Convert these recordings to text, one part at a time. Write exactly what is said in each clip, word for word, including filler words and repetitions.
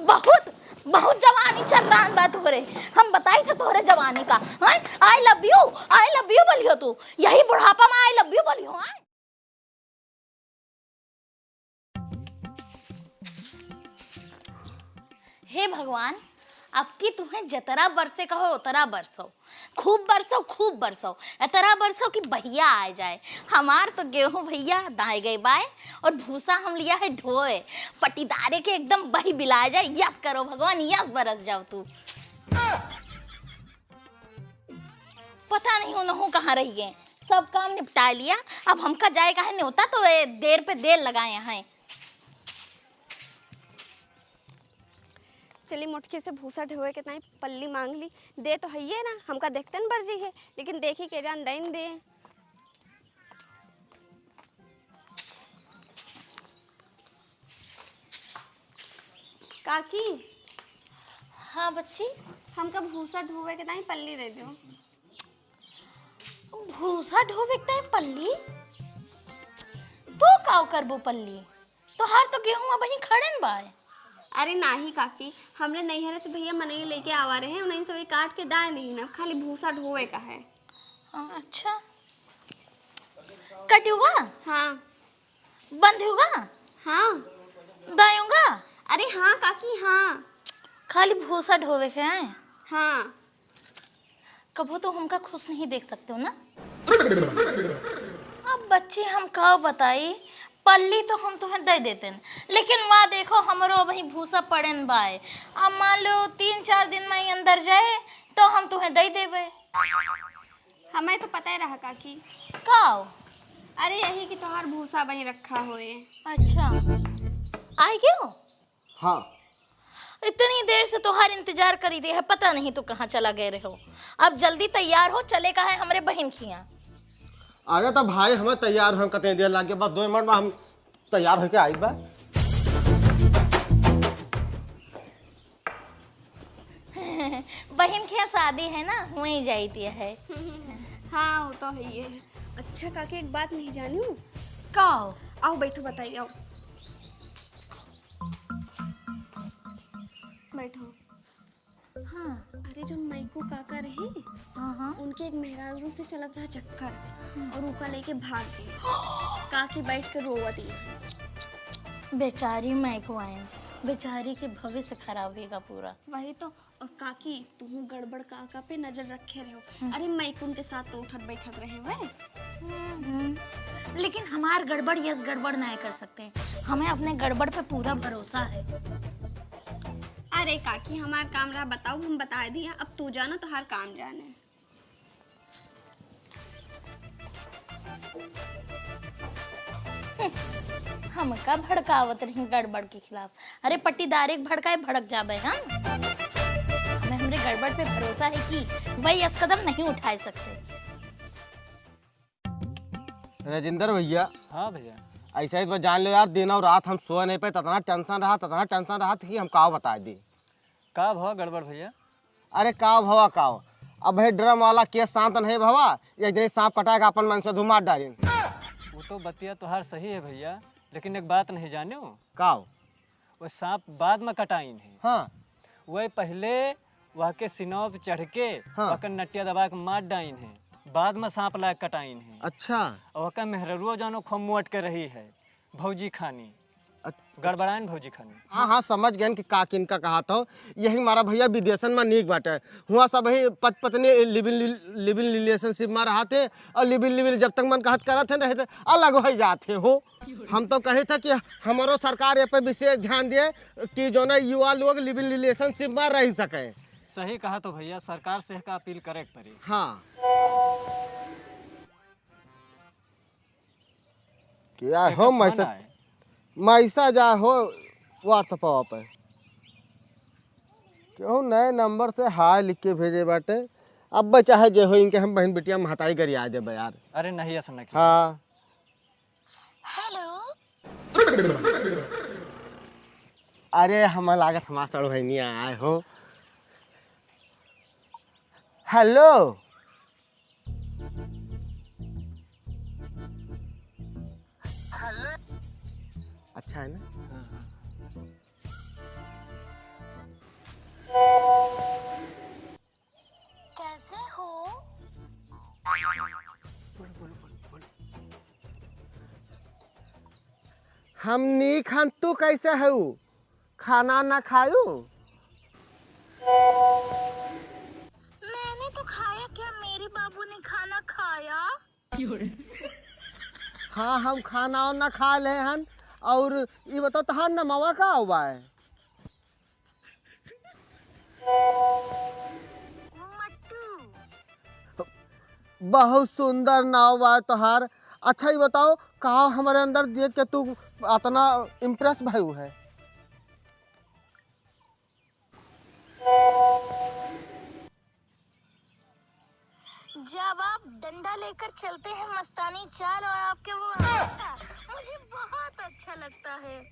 बहुत, बहुत जवानी चर्रान बा तोहरे। हम बताई थे तोहरे जवानी का। हैं? I love you, I love you बोलियो तू। यही बुढ़ापा में I love you बोलियो, हैं? हे भगवान, अब की तुहें जतरा बरसे कहो, उतरा बरसो। खूब बरसो, खूब बरसो, इतरा बरसो कि बहिया आए जाए। हमार तो गेहूं भैया दाए गए बाए और भूसा हम लिया है ढोए। पटीदारे के एकदम बही बिलाए जाए। यस करो भगवान, यस बरस जाओ तू। पता नहीं उनहू कहाँ रहि गए, सब काम निपटाए लिया। अब हमका जाए का है न्योता, तो ए देर पे देर लगाए हैं। चली मोटकी से भूसा ढोए के ताई पल्ली मांग ली। दे तो हइये ना, हमका देखते न बर जइहे, लेकिन देखी के जान दैन दे। काकी। हाँ बच्ची। हमका भूसा ढोवे के ताई पल्ली दे दो। भूसा ढोवे के ताई पल्ली? तू काव करबू पल्ली? तोहार तो गेहूं अबहीं खड़ेन बाय। अरे नाही काकी, हमरे नैहरे से भैया मनई लेके आवा रहे, उन्हीं से वही काट के दाए नहीं ना, खाली भूसा ढोवे का है। अच्छा, कटुआ? हाँ। बंधुआ? हाँ। दायूंगा? अरे हाँ काकी, हाँ। खाली भूसा ढोवे के है? हाँ। कबो तो हमका खुश नहीं देख सकते हो ना। अब बच्ची हम का बताई, पल्ली तो हम तुम्हें दे देते न, लेकिन वहाँ देखो हमरो अबहीं भूसा पड़ेन बाय। अब मान लो तीन चार दिन में ही अंदर जाए तो हम तुम्हें दे देबे। हमें तो पता ही रहा काकी। का हो? अरे यही कि तोहार भूसा वहीं रखा होए। अच्छा, आए गयो? हाँ। इतनी देर से तोहार इंतजार करी दे है, पता नहीं तू कहाँ चला गए रहो। अब जल्दी तैयार हो, चले का है हमरे बहिन खिया। अरे तो भाई, हमें तैयार हम कते देर लागे, बस दो मिनट में हम तैयार होके आई बा। बहिन के यहाँ शादी है ना, हुए ही जाइती है। हाँ, वो तो है ये। अच्छा काकी, एक बात नहीं जानी हूँ। का हो? आओ बैठो, बताइए, आओ। बैठो। हाँ। अरे, जो मैकू काका रहे, हाँ, हाँ। उनके एक मेहरारू से चलत रहा चक्कर, हम्म। और उका लेके भाग गए। काकी बैठ के रोवत ही। बेचारी मैकू आए, बेचारी के भविष्य खराब होगा पूरा। वही तो। और काकी, तुहू गड़बड़ काका पे नजर रखे रहो। हम्म। अरे, मैकुन के साथ तो उठत बैठत रहे हुए। हम्म, हम्म। लेकिन हमार गड़बड़ यस गड़बड़ ना कर सकते हैं, हमें अपने गड़बड़ पे पूरा भरोसा है। अरे काकी, हमार काम रहा बताओ, हम बता दिया, अब तू जानो, तोहार काम जाने। हमका भड़कावत रही गड़बड़ के खिलाफ। अरे पट्टीदारे के भड़काए भड़क जाबे हम। हमें हमरे गड़बड़ पे भरोसा है कि वही यस कदम नहीं उठाए सकते। राजेंद्र भैया। हाँ भैया। ऐसा ही तो जान लो यार, दिन और रात हम सोए नहीं पाए, ततना टेंशन रहा, ततना टेंशन रहा था कि हम का बता दी। का भवा गड़बड़ भैया? अरे का भवा का हो? अब हे ड्रम वाला केस शांत नहीं भवा, एक दिन सांप कटाएगा अपन मन से धुमार डालिन। वो तो बतिया तोहार सही है भैया, लेकिन एक बात नहीं जाने हो? का हो? वो सांप बाद में कटाइन है। हाँ। वह पहले वह के सिनवा पे चढ़ के हाँ। वह के नटिया दबा के मार डाइन है, बाद में सांप लायक कटाइन है। अच्छा। और वह के मेहररुआ जानो खूब मोट के रही है, भौजी खानी। अच्छा। गड़बड़ाइन भौजी खानी। हाँ, हाँ, समझ गए कि का किनका कहा था। यही मारा भैया विदेशन में नीक बाटे। हुआ सब ही पत पत्नी लिव इन, लिव इन रिलेशनशिप में रहा थे और लिव इन, लिव इन जब तक मन कहत करत है, नहीं तो अलग हो जाते हो। हम तो कहे था कि हमारो सरकार ये पे विशेष ध्यान दे कि जो ना युवा लोग लिव इन रिलेशनशिप में रह सके। सही कहा तो भैया, सरकार से का अपील करे के पड़ी। हाँ। क्या एकर हो फोन मैसेज? आए। मैसेज आ हो WhatsApp पे। केहू नए नंबर से हाय लिख के भेजे बाटे। अब चाहे जे हो, इनके हम बहन बिटिया महताई गरिया देबे यार। अरे नहीं, ऐसा नहीं। हाँ। हेलो। अरे हम लागत हमार सड़वैनिया आए हो। हेलो। अच्छा है ना? हाँ, हाँ। हम नीक हन, तू कैसे हऊ? खाना ना खायू? मैंने तो खाया क्या, मेरे बाबू ने खाना खाया। हाँ, हम खाना वाना खा ले हन। और ई बताओ, तहार नमवा का हुआ है? मट्टू। बहुत सुंदर नाव बा तोहार। अच्छा, ई बताओ, का हमरे अंदर देख के तू अतना इम्प्रेस भयू है? जब आप डंडा लेकर चलते हैं मस्तानी चाल और आपके वो अच्छा, मुझे बहुत अच्छा लगता है।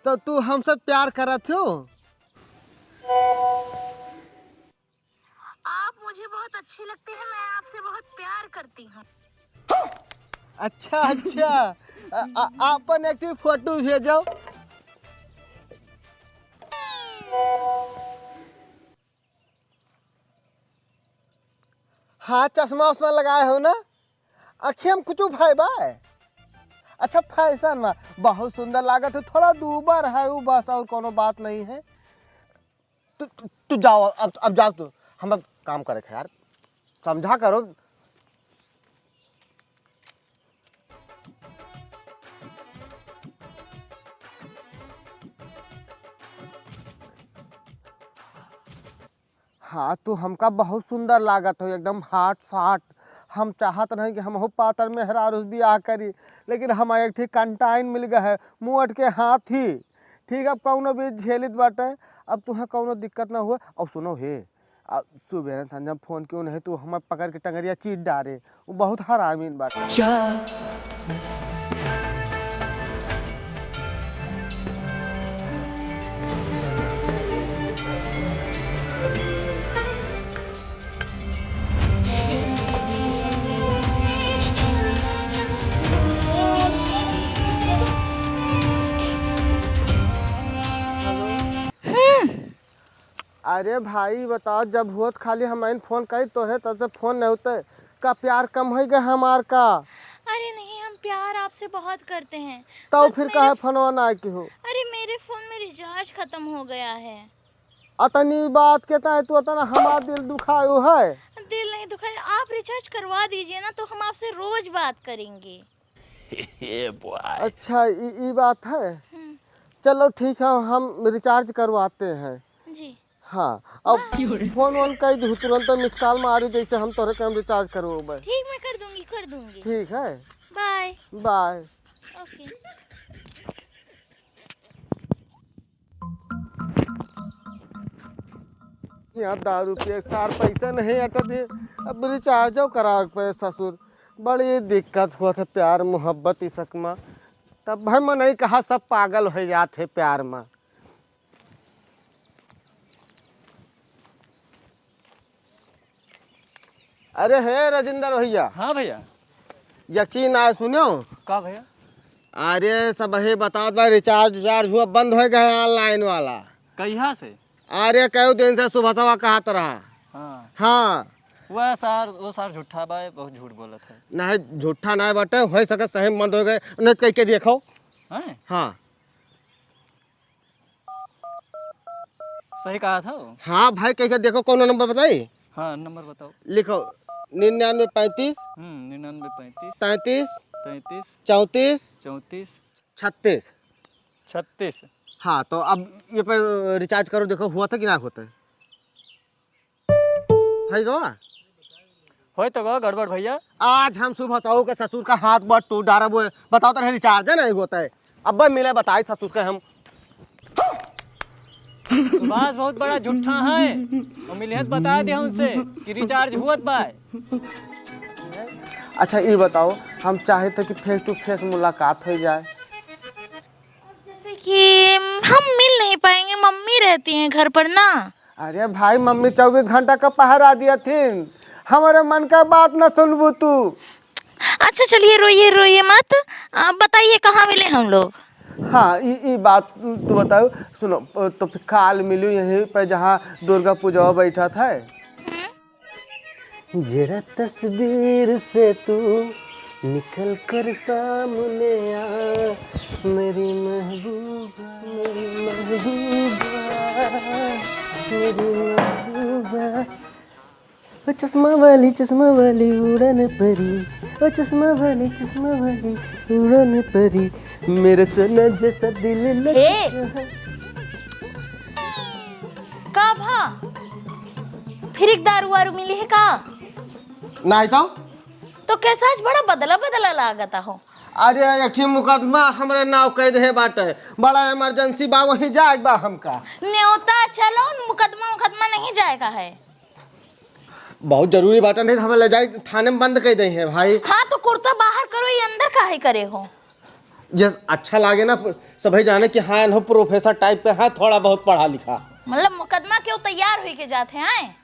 तो तू हमसे प्यार करत हो? आप मुझे बहुत अच्छे लगते हैं, मैं आपसे बहुत प्यार करती हूँ। अच्छा, अच्छा। अ-, अ-, आपन एक ठे फोटो भेजो। हाँ, चश्मा उश्मा लगाए हो ना? अखिया में कुछ भाई बा? अच्छा, फैशन में बहुत सुंदर लागत हो, थोड़ा दूबर है वो, बस और कोनो बात नहीं है। तू, तू, तू जाओ, अब, अब जाओ तू, हम अब काम करे के यार, समझा करो। हाँ, तू हमका बहुत सुंदर लागत हो, एकदम हाट साट। हम चाहत नहीं कि हमहू पातर मेहरारू से बियाह करी, लेकिन हमार एक ठे कंटाइन मिल गए है, मुअट के हाथी। ठीक, अब कौनो भी झेलित बाटे, अब तुहे कौनो दिक्कत ना हुए। और सुनो हे, आ, सुबेरे संझा फोन क्यों नहीं, तू हमें पकड़ के टंगरिया चीर डारे, वो बहुत हरामीन बाटे। हम्म। अरे भाई बताओ, जब होत खाली हम आइन फोन करी तोहे, तब से फोन नहीं होते। का प्यार कम हो गया हमार का? अरे नहीं, हम प्यार आपसे बहुत करते हैं। तो बस फिर मेरे काहे फ-, फोनवा ना आए की हो? अरे मेरे फोन में रिचार्ज खत्म हो गया है। अतनी बात के ताहे तू अतना हमार दिल दुखायो है? दिल नहीं दुखाए, आप रिचार्ज करवा दीजिए ना, तो हम आपसे रोज बात करेंगे। ये बॉय। अच्छा, ई, ई बात है। हम्म। चलो ठीक है, हम रिचार्ज करवाते हैं। जी। हाँ, अब वाह। फोन वोन कई दू, तुरंत मिस कॉल मारी, जैसे हम तोरे के हम रिचार्ज करवाबे। ठीक, मैं कर दूंगी, कर दूंगी। ठीक है। बाय। बाय। ओके। यहाँ दारू पिए सार पैसा नहीं अटत है, अब रिचार्जो करा पे ससुर, बड़ी दिक्कत हुआ थे प्यार मोहब्बत ई सब मा। तब भाई मनई कहा सब पागल हो जात है प्यार मा। अरे हे राजेंद्र भैया। हाँ भैया। यकीन आए सुनो। का भैया? अरे सब हे बताओ भाई, रिचार्ज उचार्ज हुआ बंद हो गया है ऑनलाइन वाला। कहिया से? अरे कई दिन से सुबह सवा कहत रहा। हाँ। हाँ। वह सार, वो सार झूठा बा, बहुत झूठ बोलत है। नहीं, झूठा नहीं बाटे, हो सके सही में बंद हो गए, नहीं तो कह के देखो। हैं? हाँ। सही कहा था वो। हाँ भाई, कह के देखो, कौन नंबर बताई? हाँ, नंबर बताओ। लिखो, निन्यानवे पैंतीस। हम्म, निन्यानवे पैंतीस। तैंतीस। तैंतीस। चौंतीस। चौंतीस। छत्तीस। छत्तीस। हाँ, तो अब ये पे रिचार्ज करो, देखो हुआ था कि ना होता है। है गवा? होय तो गवा गड़बड़ भैया। आज हम सुबह बताओ के ससुर का हाथ बात टूट डारा बोए। बताओ तो रिचार्ज नहीं होता है। अब मिले बताई ससुर के हम। सुभाष बहुत बड़ा झूठा है। वो मिले तो बता दे उनसे कि रिचार्ज हुआ बा। अच्छा ये बताओ, हम चाहे थे कि face to face मुलाकात हो जाए। जैसे कि हम मिल नहीं पाएंगे, मम्मी रहती हैं घर पर ना। अरे भाई, मम्मी चउबीस घंटा का पहरा दिया थीन, हमारे मन का बात ना सुनबू तू। अच्छा चलिए, रोइए रोइए मत। अ, बताइए कहाँ मिले हम लोग? हाँ, ई, ई बात तू बताओ। सुनो, अ, तो फिर काल मिलू यहीं पे जहाँ दुर्गा पूजा बैठा था। हम्म। जरा तस्वीर से तू निकल कर सामने आ, मेरी महबूबा, मेरी महबूबा, मेरी महबूबा। ओ चश्मा वाली, चश्मा वाली उड़न परी, ओ चश्मा वाली, चश्मा वाली उड़न परी, मेरा सोना जैसा दिल लग हे! का भा? फिर एक दारू वारू मिली है का? नहीं तो। तो कैसा आज बड़ा बदला बदला लागत हो? अरे, एक ठे मुकदमा हमरे नाव कह दे बाटे, बड़ा emergency बा, वहीं जाए बा हमका। न्योता चलो, मुकदमा उकदमा नहीं जाएगा है। बहुत जरूरी बाटे, नहीं तो हमें ले जाए थाने में बंद कर दे हैं भाई। हाँ, तो कुर्ता बाहर करो, ये अंदर काहे करे हो? ये अच्छा लागे ना, सभी जाने कि हाँ, इन्हों professor type के, हाँ, थोड़ा बहुत पढ़ा लिखा। मतलब मुकदमा क्यों तैयार हुई के जाते हैं, आए?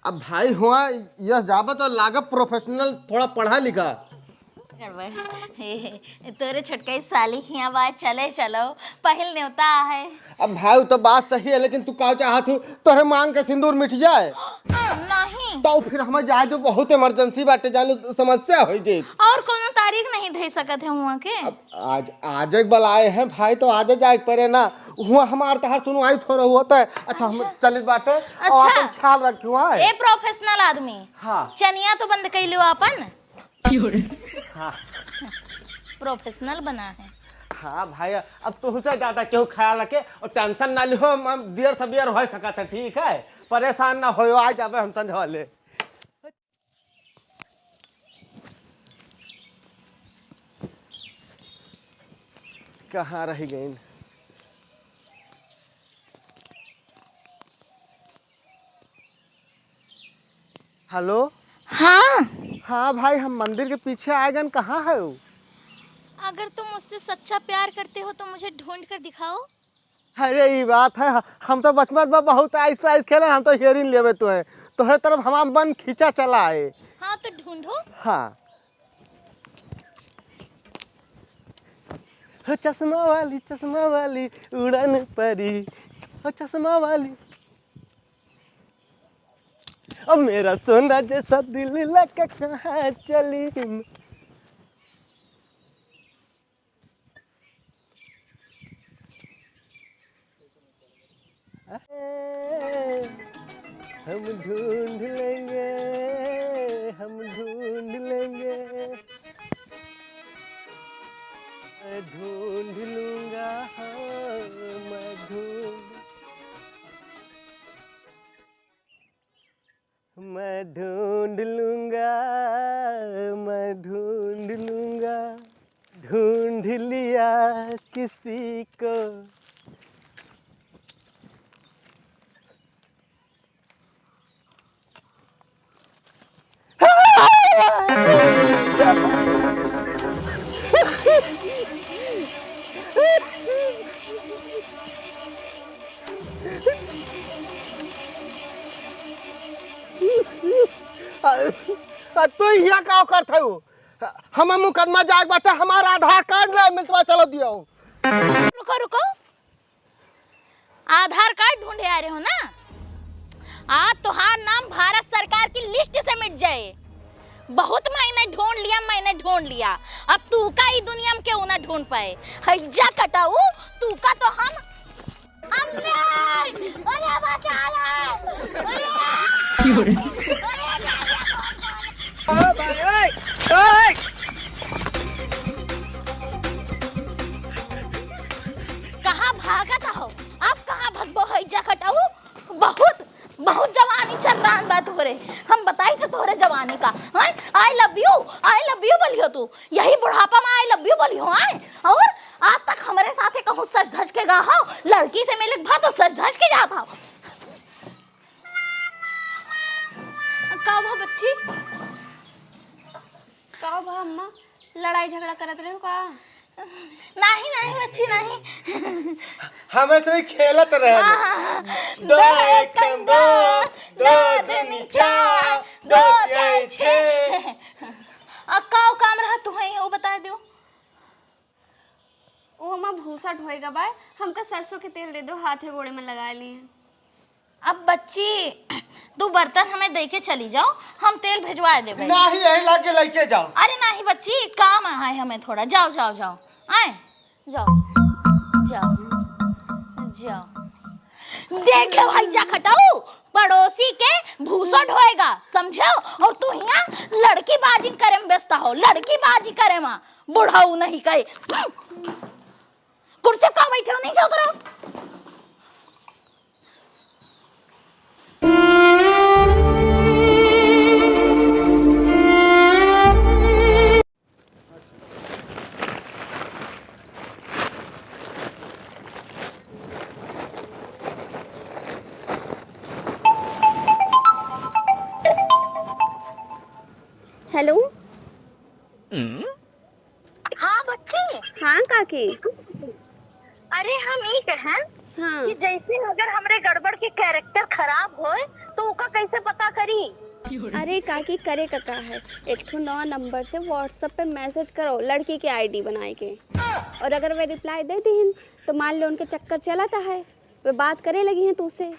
अब भाई हुआ यस जाबा तो लागब professional, थोड़ा पढ़ा लिखा। हे, हे, तोरे छोटका साली खिया बा, चले चलो, पहिल न्योता है। अब भाई, तो बात सही है, लेकिन तू का चाहत हूँ, तोरे मांग के सिंदूर मिट जाए? नहीं। तो फिर हमें जाए तो बहुत emergency बाटे, जानो समस्या हो जाए। और कोनो तारीख नहीं दे सकत है हुआ के? अब आज, आज एक बलाए हैं भाई, तो आज जाए के पड़े ना। हुआ हमार तहार सुनवाई थोड़ा होता है। अच्छा, हम अच्छा। चलित बाटे। और अच्छा। अपन ख्याल रखियो, हाँ। ए professional आदमी। हाँ। चनिया तो बंद कर लियो अपन। हाँ। Professional बना है। हाँ भाई, अब तोहसे ज्यादा केहू ख्याल रखे और tension ना लिहो, हम, हम दियर सबियर हो सकत है, ठीक है? परेशान ना होयो, आ जाबे हम संझा ले। कहाँ रह गइन? हेलो? हाँ। हाँ भाई, हम मंदिर के पीछे आए गन, कहाँ है वो? अगर तुम मुझसे सच्चा प्यार करते हो तो मुझे ढूंढ कर दिखाओ। अरे, ई बात है, हम तो बचपन में बहुत आइस पाइस खेले, हम तो हेरिन लेबे तो है। तोहरे तरफ हमार मन खींचा चला है। हाँ, तो ढूंढो। हाँ। हो चश्मा वाली, चश्मा वाली उड़न परी, हो चश्मा वाली। अब मेरा सोना जैसा दिल लगा कहाँ चली? हम ढूंढ लेंगे, हम ढूंढ लेंगे, मैं ढूंढ लूंगा, हाँ, मैं ढूंढ मैं ढूंढ लूंगा, मैं ढूंढ लूंगा, ढूंढ लिया किसी को। आ, आ, तू हियाँ का करत हऊ? हमार मुकदमा जाए के बाटे, हमार आधार कार्ड ले मिलतवा चलो दियो। रुको, रुको। आधार कार्ड ढूंढे आ रहे हो ना? आज तोहार नाम भारत सरकार की लिस्ट से मिट जाए। बहुत मैंने ढूंढ लिया, मैंने ढूंढ लिया। अब तू का ई दुनिया में केहू ना ढूंढ पाए। हैजा कटाऊ, तू का तो हम अम्मे! अरे बचा ले! अरे! की हो रे? अरे! ओ भाई, ओए! ओए! कहाँ भागत हो? अब कहाँ भगबो हैजा कटाऊ? बहुत, बहुत जवानी चर्रान बा तोहरे। हम बताई थे तोहरे जवानी का। हैं? I love you, I love you बोलियो तू। यही बुढ़ापा में I love you बोलियो, हैं? और आज तक हमरे साथे कहूँ सज धज के गा हो, लड़की से मिले के बाद तो सज धज के जात हो। का भा बच्ची? का भा अम्मा, लड़ाई झगड़ा करत रहे हो का? नहीं, नहीं बच्ची, नहीं। हमें से ही खेलत रहे। हाँ, हाँ, हाँ। दो एक कम दो, दो दूनी चार, दो तिया छः। आ, का काम रहा तुम्हें, वो बता दो। ओ अम्मा, भूसा ढोएगा बाय, हमका सरसों के तेल दे दो, हाथे गोड़े में लगा लिए। अब बच्ची, तू बर्तन हमें दे के चली जाओ, हम तेल भिजवा देबे। नाही, यही लाके लेके जाओ। अरे नाही बच्ची, काम है हमें थोड़ा, जाओ, जाओ, जाओ, आए, जाओ, जाओ, जाओ। देखे भाई जा खटाऊ, पड़ोसी के भूसा ढोएगा, समझो? और तू हियाँ लड़की बाजी करे में व्यस्त हो, लड़की बाजी करे में, बुढ़ऊ नहीं कहे। कुर्सी पे बैठे हो, नहीं जाओ करो। हेलो। हाँ बच्ची। हाँ काकी। अरे हम ई कहन हाँ। कि जैसे अगर हमरे गड़बड़ के कैरेक्टर खराब होए तो ओका कैसे पता करी? अरे काकी, करे का का है, एक ठो नवा नंबर से WhatsApp पे मैसेज करो लड़की के आईडी बनाए के, और अगर वे रिप्लाई दे दिहिन तो मान लो उनके चक्कर चलता है, वे बात करे लगी हैं तुझसे।